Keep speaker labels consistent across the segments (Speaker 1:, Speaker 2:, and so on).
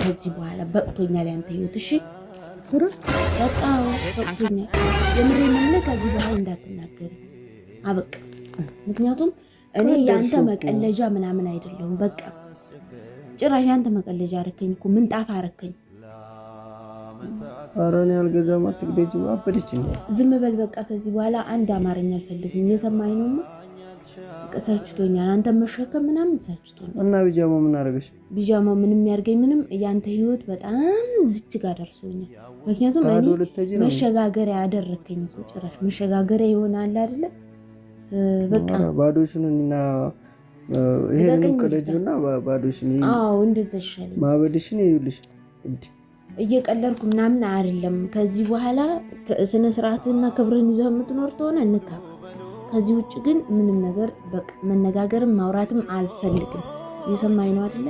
Speaker 1: ከዚህ በኋላ በቅቶኛል ያንተ ህይወት። እሺ በቃ በቅቶኛል። የምሬን ነው። ከዚህ በኋላ እንዳትናገሪ አበቃ። ምክንያቱም እኔ ያንተ መቀለጃ ምናምን አይደለሁም። በቃ ጭራሽ ያንተ መቀለጃ አረከኝ እኮ፣ ምንጣፍ አረከኝ።
Speaker 2: ኧረ እኔ አልገዛም፣ አትግደጂ። አበደች እንዴ?
Speaker 1: ዝም በል በቃ። ከዚህ በኋላ አንድ አማርኛ አልፈልግም። እየሰማኸኝ ነውማ? በቃ ሰልችቶኛል። አንተ መሸከም ምናምን ሰልችቶኛል።
Speaker 2: እና ቢጃማው ምን አደረገሽ?
Speaker 1: ቢጃማው ምንም ያርገኝ ምንም፣ ያንተ ህይወት በጣም ዝች ጋር ደርሶኛል። ምክንያቱም እኔ መሸጋገሪያ አደረከኝ እኮ፣ ጭራሽ መሸጋገሪያ ይሆናል አይደለ? በቃ
Speaker 2: ባዶሽን እና ይሄንን ቅደጂውና ባዶሽን።
Speaker 1: አዎ እንደዛ ይሻለኛል።
Speaker 2: ማበድሽን ይኸውልሽ
Speaker 1: እየቀለድኩ ምናምን አይደለም። ከዚህ በኋላ ስነ ስርዓትና ክብርህን ይዘህ የምትኖር ከሆነ እንከባበር። ከዚህ ውጭ ግን ምንም ነገር በቃ መነጋገርም ማውራትም አልፈልግም። እየሰማኝ ነው አይደለ?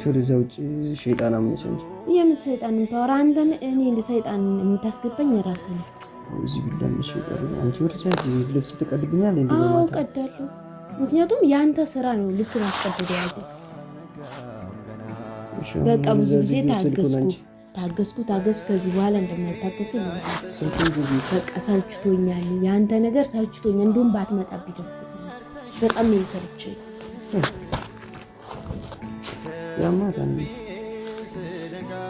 Speaker 2: ወደዛ ውጭ ሸይጣን አምነሽ እንጂ
Speaker 1: የምን ሰይጣን የምታወራ አንተን? እኔ እንደ ሰይጣን የምታስገባኝ ራስህ ነው።
Speaker 2: እዚህ ቢላ ሸይጣን አንቺ ወደዛ ልብስ ትቀድብኛል እንዴ?
Speaker 1: አዎ እቀዳለሁ። ምክንያቱም የአንተ ስራ ነው ልብስ ማስቀደድ የያዘ። በቃ ብዙ ጊዜ ታገስኩ ታገስኩ ታገስኩ። ከዚህ በኋላ እንደማልታገስ በቃ ሰልችቶኛል። የአንተ ነገር ሰልችቶኛል። እንደውም ባትመጣብኝ ደስ ይለኛል። በጣም ነው የሰለቸኝ።
Speaker 2: ያማታል።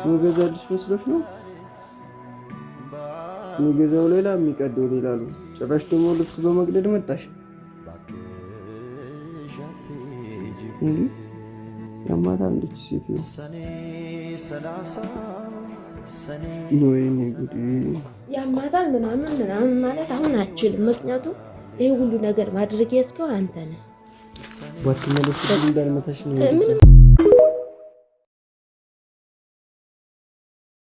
Speaker 2: የሚገዛልሽ መስሎሽ ነው? የሚገዛው ሌላ የሚቀደው ሌላ ነው። ጭራሽ ደግሞ ልብስ በመቅደድ መጣሽ እንዴ? ያማታል እንድች ሴትዮ። ወይኔ ጉዴ!
Speaker 1: ያማታል ምናምን ምናምን ማለት አሁን አችልም። ምክንያቱም ይህ ሁሉ ነገር ማድረግ ያስከው አንተ ነህ።
Speaker 2: ባትመለሽ እንዳልመታሽ ነው።
Speaker 1: ምንም